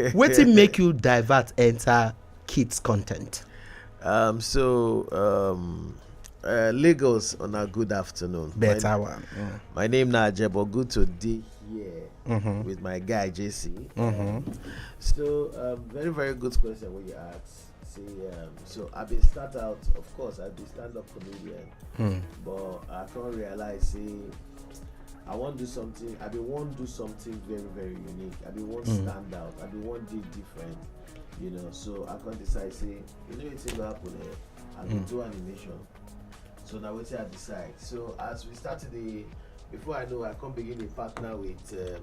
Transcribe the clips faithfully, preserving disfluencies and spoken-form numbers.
Wetin make you divert enter kids content? Um, so, um, uh, Lagos, on a good afternoon. My, Better one. Yeah. My name na Ajebo. Good to be here Mm-hmm. with my guy J C. Mm-hmm. So, um, very, very good question when you ask. See, um, so I been start out, of course, I be stand up comedian, Hmm. but I can't realize, see, I want do something. I be want do something very, very unique. I be want Mm. stand out. I be want do different. You know, so I can't decide, say, you know, it's going to happen here. I will Mm. do animation. So now wetin I decide. So as we start today, before I know, I come begin a partner with. Um,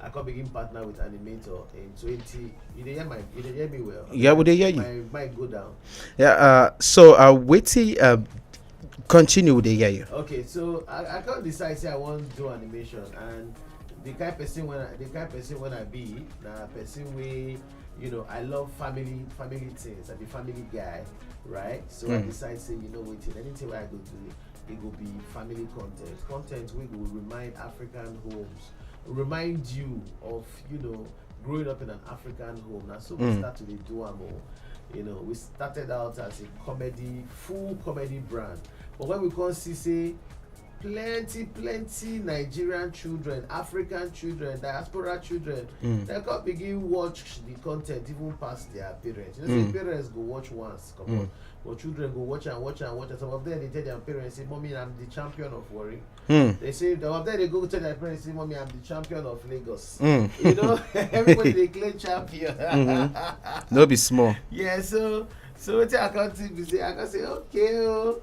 I come begin partner with animator in twenty. You dey hear my? You dey hear me well? Yeah, we dey hear you. My mic go down. Yeah. Uh, so uh, wetin uh, continue with the hear you. Okay, so I, I can't decide say I want do animation, and the kind person when I, the kind person when I be na person wey, you know, I love family family things. I be family guy, right? So I Mm. decide say, you know what, anything wey I go do, it go be family content. Content wey go remind African homes, remind you of, you know, growing up in an African home. Now, so we Mm. start to dey do am o. You know, we started out as a comedy, full comedy brand, but when we come see say plenty plenty Nigerian children, African children, diaspora children, Mm. they come begin watch the content even pass their parents. You know, say Mm. parents go watch once, come Mm. on, but children go watch and watch and watch. And some of them they tell their parents, say, "Mommy, I'm the champion of Warri." Hmm. They say, some of them they go tell their parents, say, "Mommy, I'm the champion of Lagos." Mm. You know, everybody they claim champion. No be small. Yeah, so so what I can't think is say, I can say, okay, oh,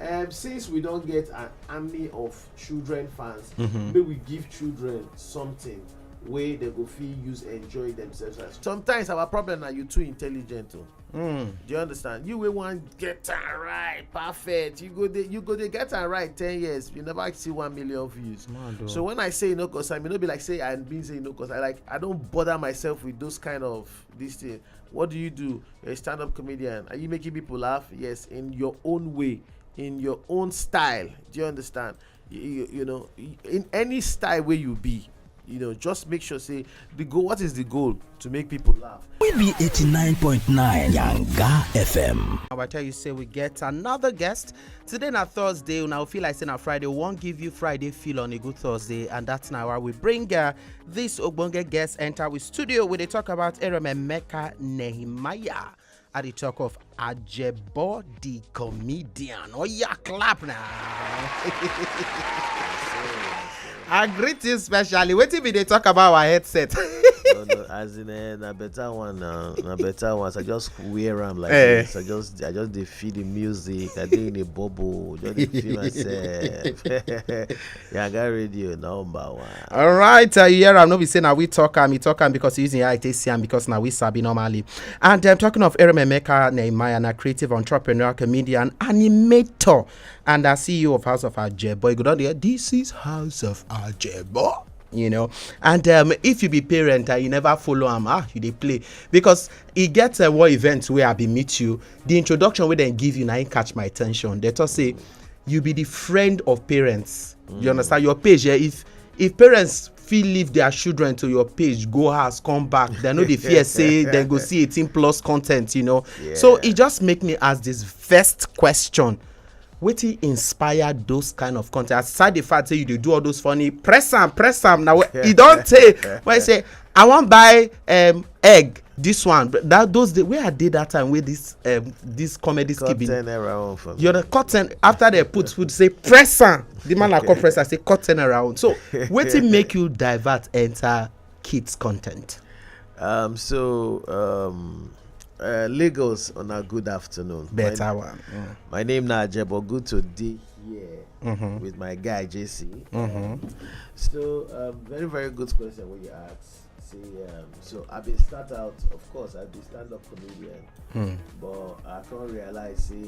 um, since we don't get an army of children fans, Mhm. maybe we give children something where they go feel use enjoy themselves. Sometimes our problem are you too intelligent. Oh. Mm. Do you understand? You will want get and right, perfect. You go there, you go there, get and right ten years. You never see one million views. Mad o. So when I say no cause I mean, no be like say I been saying no cause I like I don't bother myself with those kind of this thing. What do you do? You're a stand-up comedian. Are you making people laugh? Yes, in your own way, in your own style. Do you understand? You, you, you know, in any style where you be, you know, just make sure say the goal. What is the goal? To make people laugh. We be eighty-nine point nine Yanga F M. I tell you say we get another guest today. Na Thursday, una feel like say na Friday. We won't give you Friday feel on a good Thursday, and that's now why we bring uh, this ogbonge guest enter with studio. We dey talk about Erem Emeka Nehemiah. At the talk of Ajebo the comedian. Oh yeah, clap now. I greet you specially. Wetin be dey talk about our headset? No, no, as in eh, na better one now. Na better one. So I just wear am like Eh. This. I just, I just dey feel the music. I dey in a bubble. Just dey feel myself. Yanga Radio number one. All right, uh, you hear am, no be say na we talk am, he talk am because he using eye take see am because na we sabi normally. And um, talking of Erem Emeka Nehemiah, na creative entrepreneur, comedian, animator, and a C E O of House of Ajebo. You go down there, this is House of Ajebo. You know, and um, if you be parent and you never follow am, ah, you dey play because e get uh, one event where I be meet you. The introduction wey dem give you na im catch my attention. They talk say you be the friend of parents. You understand? Your page, eh, if if parents fit leave their children to your page, go house, come back, they no dey fear say dem go see eighteen plus content. You know, so Yeah. e just make me ask this first question. Wetin inspire those kind of content? Aside the fact say you dey do all those funny press am, press am. Now e don tey when I say I wan buy um, egg. This one, that those days where I did that time with this um, this comedy Cut skipping. ten era on for me. You know, cut ten after they put food say press am. The man I call press am say cut ten around. So wetin make you divert enter kids content? Um, so um, uh, Lagos, on a good afternoon. My- Better one. Mm. My name na Ajebo. Good to be here Mm-hmm. with my guy J C. Mm-hmm. So um, very, very good question when you ask. See, um, so I been start out, of course, I be stand up comedian, Mm. but I can't realize say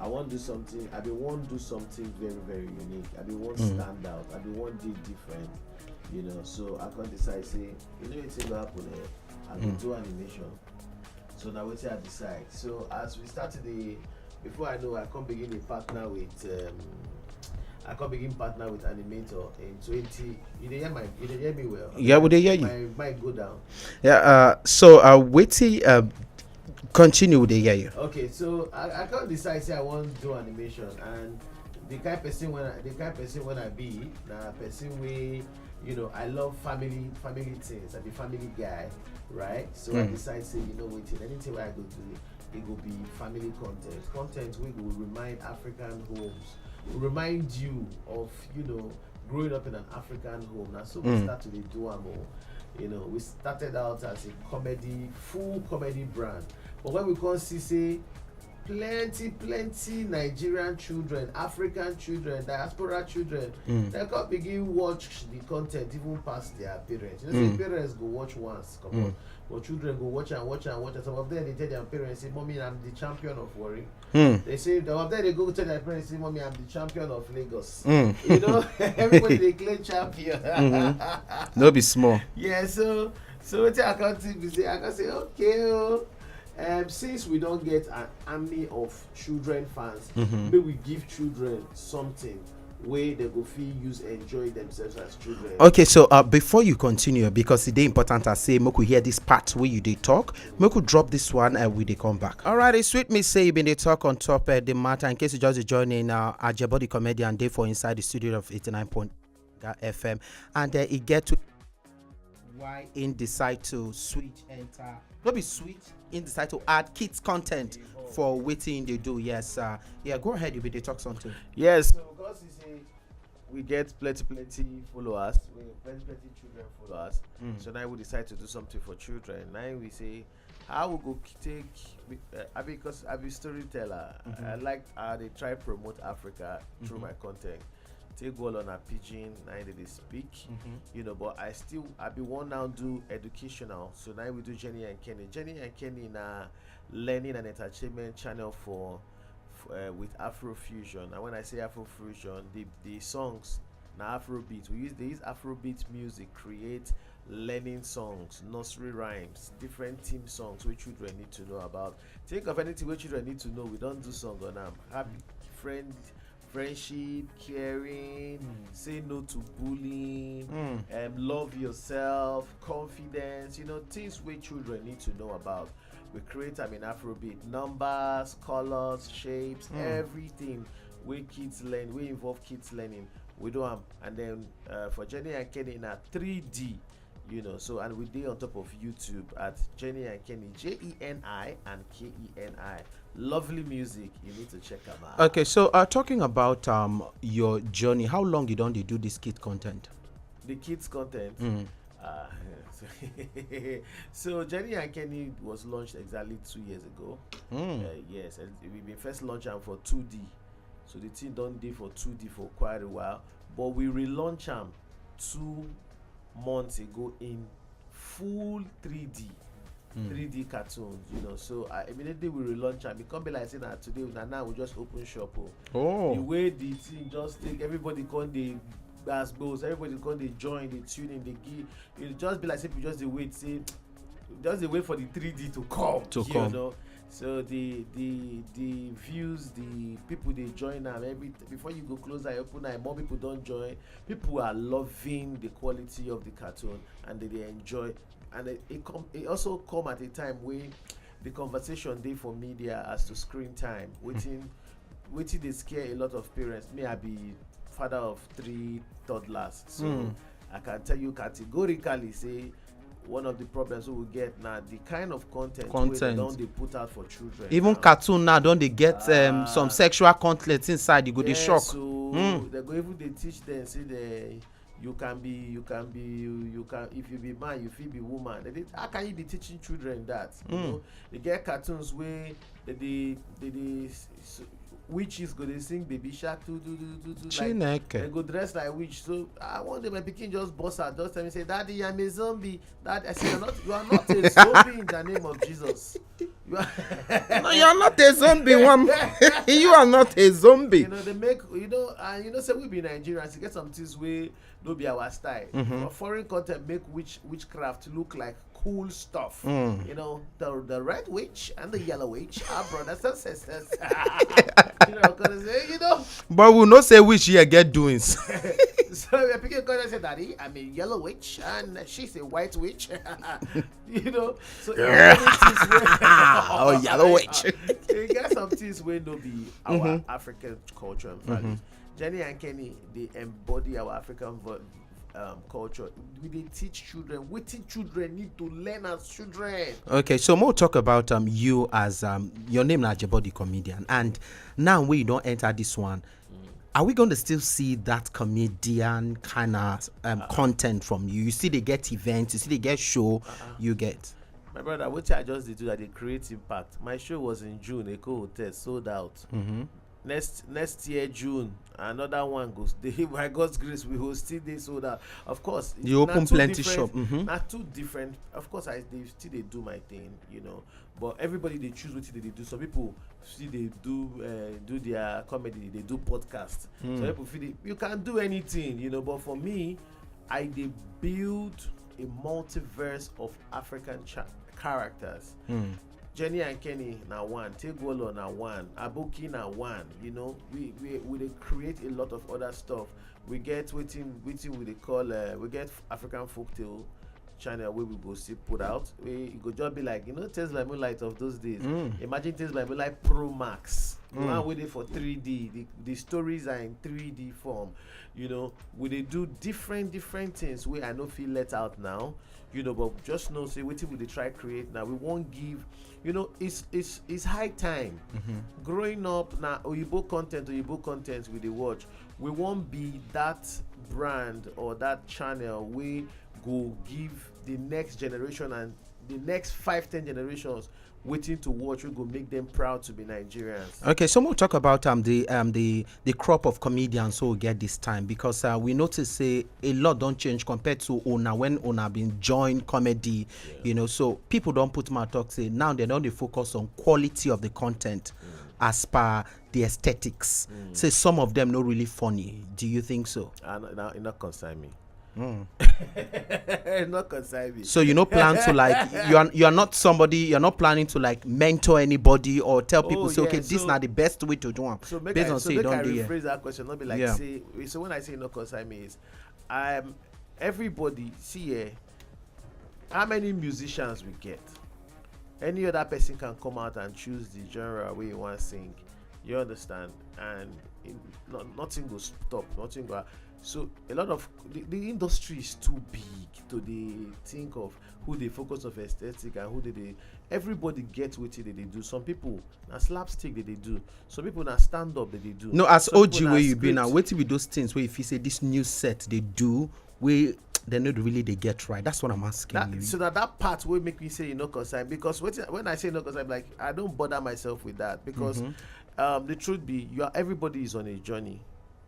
I want do something. I be want do something very, very unique. I be want Mm. stand out. I be want do different. You know, so I can't decide say, you know, it's going to happen here. I will Mm. do animation. So now wetin I decide. So as we start today, before I know, I come begin a partner with um, I come begin partner with Animator in twenty. You dey hear my, you dey hear me well? Yeah, we dey hear you. My mic go down. Yeah. Uh, so uh, wetin uh, continue, we dey hear you. Okay, so I, I can't decide say I want to do animation, and the kind person when I, the kind person when I be, na person wey, you know, I love family, family things. I be family guy, right? So I Mm. decide say, you know wetin, anything wey I go do, it go be family content, content wey go remind African homes, remind you of, you know, growing up in an African home. Na so we Mm. start to dey do am o. You know, we started out as a comedy, full comedy brand, but when we come see say plenty, plenty Nigerian children, African children, diaspora children, Mm. they come begin watch the content even pass their parents. You know, say Mm. parents go watch once, come Mm. on, but children go watch and watch and watch. And some of them, they tell their parents, say, "Mommy, I'm the champion of Warri." Hmm. They say, some of them, they go tell their parents, say, "Mommy, I'm the champion of Lagos." Mm. You know, everybody they claim champion. No be small. Yeah, so, so what I can think is say, I can say, okay, oh, um, since we don't get an army of children fans, Mhm. maybe we give children something where they go feel use enjoy themselves as children. Okay, so uh, before you continue, because e dey important, I say make we hear this part where you dey talk, make we drop this one and we dey come back. All right, e sweet me say you been dey talk on top uh, the matter. In case you just dey join in, uh, Ajebody comedian dey for inside the studio of eighty-nine point F M, and uh, e get to why im decide to switch enter. No be switch, im decide to add kids content for wetin im dey do. Yes, uh, yeah, go ahead, you been dey talk something. Yes, so because you say we get plenty, plenty followers, we plenty, plenty children followers. Mm. So now we decide to do something for children. Now we say, how we go k- take, uh, I, because I be storyteller. Mhm. I like how they try promote Africa through Mhm. my content. Take all on a pidgin, now they dey speak. Mhm. You know, but I still, I be one now do educational. So now we do Jenny and Kenny. Jenny and Kenny na learning and entertainment channel for, f- uh, with Afrofusion. And when I say Afrofusion, the the songs na Afrobeat. We use, they use Afrobeat music create learning songs, nursery rhymes, different theme songs where children need to know about. Think of anything where children need to know. We don't do song on them. Happy friend, friendship, caring, Mm. say no to bullying, Mm. um, love yourself, confidence. You know, things where children need to know about. We create them in Afrobeat, numbers, colors, shapes, Mm. everything where kids learn, we involve kids learning. We do them, and then uh, for Jenny and Kenny na three D. You know, so, and we dey on top of YouTube at Jenny and Kenny, J E N I and K E N I. Lovely music. You need to check them out. Okay, so uh, talking about um your journey, how long you don dey do this kid content? The kids content. Mm. Uh, so, so Jenny and Kenny was launched exactly two years ago. Mm. Uh, yes, and we been first launch am for two D. So the thing don dey for two D for quite a while, but we relaunch am two months ago in full three D, Mm. three D cartoons. You know, so uh, immediately we relaunch am, e come be like say na today, na now we just open shop. Oh, the Oh. way the thing just take, everybody come dey gbas gbos, everybody come dey join, dey tune in, dey give. It just be like say people just dey wait, say just dey wait for the three D to come. To You come. Know? So the the the views, the people dey join am. Every before you go close eye, open eye, more people don join. People are loving the quality of the cartoon and they dey enjoy. And it, it come, it also come at a time where the conversation dey for media as to screen time. Waiting, waiting dey scare a lot of parents. Me, I be father of three toddlers, so Mm. I can tell you categorically say one of the problems we will get now the kind of content, Content. Don't they put out for children. Even Now. Cartoon now don dey get um, Ah. some sexual content inside. You go dey Yes, shock. So Mm. They go even dey teach them say they, you can be, you can be, you, you can, if you be man, you fit be woman. They, dey- how can you be teaching children that? You Mm. Know, they get cartoons where they they they, they s- s- witches go dey sing Baby Shark do do do do do. Like, Chineke. They go dress like witch. So I one day my pikin just burst out, just tell me say, "Daddy, I'm a zombie." That I say, "You're not, you are not a zombie in the name of Jesus." No, you're not a zombie, one. You are not a zombie. You know, they make, you know, and you know, say we be Nigerians, you get some things we no be our style. Mhm. For foreign content, make witch witchcraft look like cool stuff. Mm. You know, the the red witch and the yellow witch are brothers and sisters. You know, because you know, But we know say which year get doings. so the people come and say, "Daddy, I'm a yellow witch and she's a white witch." You know, so Yeah. everything is where- Oh, yellow witch. You get some things wey no be our Mhm. African culture and values. Jenny and Kenny, they embody our African vo- um, culture. We dey teach children wetin children need to learn as children. Okay, so more talk about um you as um your name na Ajebody comedian, and now we don't enter this one. Are we going to still see that comedian kind of um, content from you? You see, they get events, you see, they get show, you get. My brother, wetin I just dey do, I dey create impact. My show was in June, Eko Hotel sold out. Mm-hmm. Next next year June, another one goes. Dey by God's grace, we go still dey sold out. Of course, You na open two plenty different- shop. Mm-hmm. Na two different. Of course, I dey still dey do my thing, you know. But everybody dey choose wetin they dey do. Some people still dey do uh, do their comedy, they do podcast. Some people feel they, you can do anything, you know. But for me, I dey build a multiverse of African cha- characters. Mm. Jenny and Kenny na one, Tegwolo na one, Aboki na one. You know, we we we dey create a lot of other stuff. We get wetin wetin we dey call uh, we get African folktale channel wey we go still put out. Wey e go just be like, you know, Tales by Moonlight of those days. Mm. Imagine Tales by Moonlight Pro Max. The Mm. one wey dey for three D. The the stories are in three D form. You know, we dey do different different things wey I no fit let out now. You know, but just know say wetin we dey try create now. We wan give, you know, it's it's it's high time. Mm-hmm. Growing up na oyibo content, oyibo content we dey watch. We wan be that brand or that channel wey go give the next generation and the next five, ten generations wetin to watch wey go make them proud to be Nigerians. Okay, so we'll talk about um the um the the crop of comedians who get this time, because uh, we notice say a lot don't change compared to Ona when Ona been join comedy, you know. So people don't put my talk say now they don't they focus on quality of the content as per the aesthetics. Say some of them not really funny. Do you think so? And now it not concern me. Mm. Not concern me. So you know plan to like you are you are not somebody, you're not planning to like mentor anybody or tell people Oh, say, okay, yeah, this so- now the best way to do one. So make Based I, on so say you make I don't do it. rephrase that question. Not be like Yeah. say. So when I say no concern me is, um, everybody see here. How many musicians we get? Any other person can come out and choose the genre where you want to sing. You understand? And it, no, nothing goes stop. Nothing go. So a lot of the, the industry is too big to the think of who they focus of aesthetic and who they, they everybody gets what they, they do. Some people na slapstick that they do. Some people na stand up that they do. No, as Some O G people na where you be now, script. wait till we those things where if you say this new set they do, we they not really they get right. That's what I'm asking That, you. So that that part will make me say you know concern, because when, when I say no concern, I'm like, I don't bother myself with that because Mhm. um, the truth be, you are, everybody is on a journey.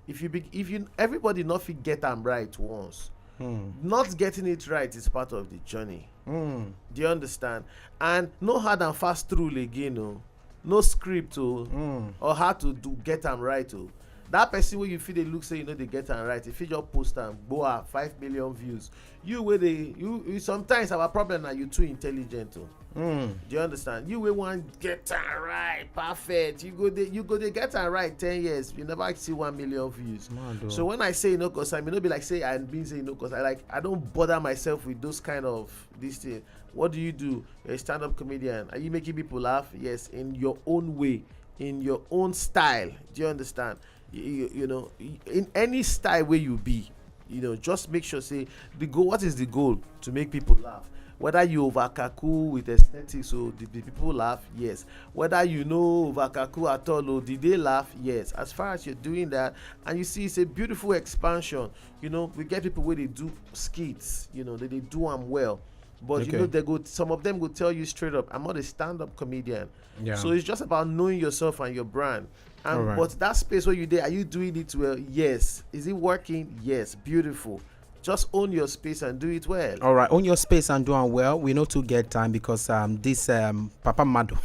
If you be, if you everybody not fit get them right once. Hmm. Not getting it right is part of the journey. Hmm. Do you understand? And no hard and fast rule again, oh. No script, oh, Hmm. or how to do get them right, oh. That person where you feel they look say you know they get them right. If you just post them, boa, five million views. You where they you, you sometimes our problem now you too intelligent, oh. Hmm. Do you understand? You will want get them right, perfect. You go they you go they get them right ten years. You never see one million views. Mad, oh. So when I say no cause I mean no be like say I mean say no cause I like I don't bother myself with those kind of this thing. What do you do? You're a stand-up comedian. Are you making people laugh? Yes, in your own way, in your own style. Do you understand? You, you, you know, in any style where you be, you know, just make sure say the goal. What is the goal? To make people laugh. Whether you over kaku with aesthetics or the, the people laugh, yes. Whether you know over kaku at all or did they laugh, yes. As far as you're doing that, and you see it's a beautiful expansion. You know, we get people where they do skits. You know, they, they do them well. But Okay. you know, they go. Some of them will tell you straight up, "I'm not a stand-up comedian." Yeah. So it's just about knowing yourself and your brand. And All right. But that space where you there, are you doing it well? Yes. Is it working? Yes. Beautiful. Just own your space and do it well. All right, own your space and do am well. We no too get time because um this um Papa Mado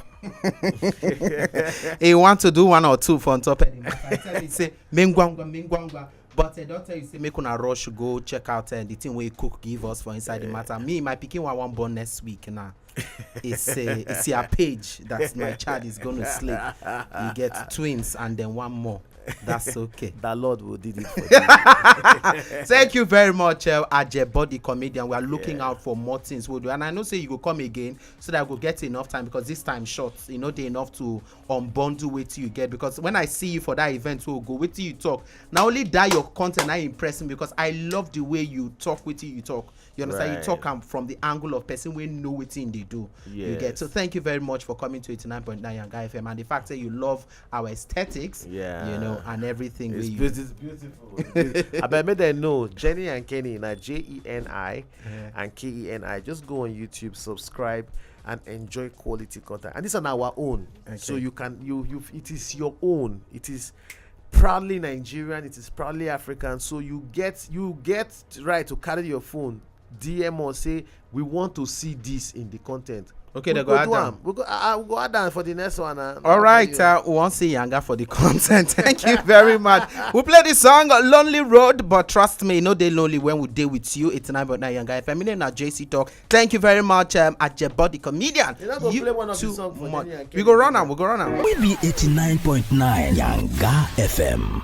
he want to do one or two for on top of the matter. He tell me say mengwangwa mengwangwa, but I don tell you say make una rush go check out uh, the thing wey he cook give us for inside the matter. Me, my pikin one one born next week now. It's a it's a page that my child is gonna slay. You get twins and then one more. That's okay. The Lord will did it for you. Thank you very much, uh, Ajebody comedian. We are looking Yeah. out for more things we'll do, and I know say you go come again so that I go get enough time, because this time short, you know, they enough to unbundle wetin you get. Because when I see you for that event, we'll go wetin you talk. Not only that, your content I impress me because I love the way you talk wetin you talk. You understand? You Right. Talk am from the angle of person wey know wetin they do. You get Yes. So thank you very much for coming to eighty-nine point nine Yanga F M, and the fact that you love our aesthetics, Yeah. you know, and everything. It's, We beautiful, it's beautiful. It's beautiful. I bet make them know Jenny and Kenny, now J E N I Yeah. and K E N I. Just go on YouTube, subscribe, and enjoy quality content. And this on our own, so Okay. you can you you it is your own. It is proudly Nigerian. It is proudly African. So you get you get right to carry your phone, D M us, say we want to see this in the content. Okay, we they go go add do down. am. We go. I, I will go add down for the next one. Uh, All right, uh, we won't see Yanga for the content. Thank you very much. We play the song uh, Lonely Road, but trust me, no dey lonely when we dey with you. It's nine point nine Yanga F M. My name na J C Talk. Thank you very much, um, Ajebody comedian. You not go You play one of the too song for much. Jenny and We Kenny. Go run am, we go run am. We be eighty-nine point nine Yanga F M.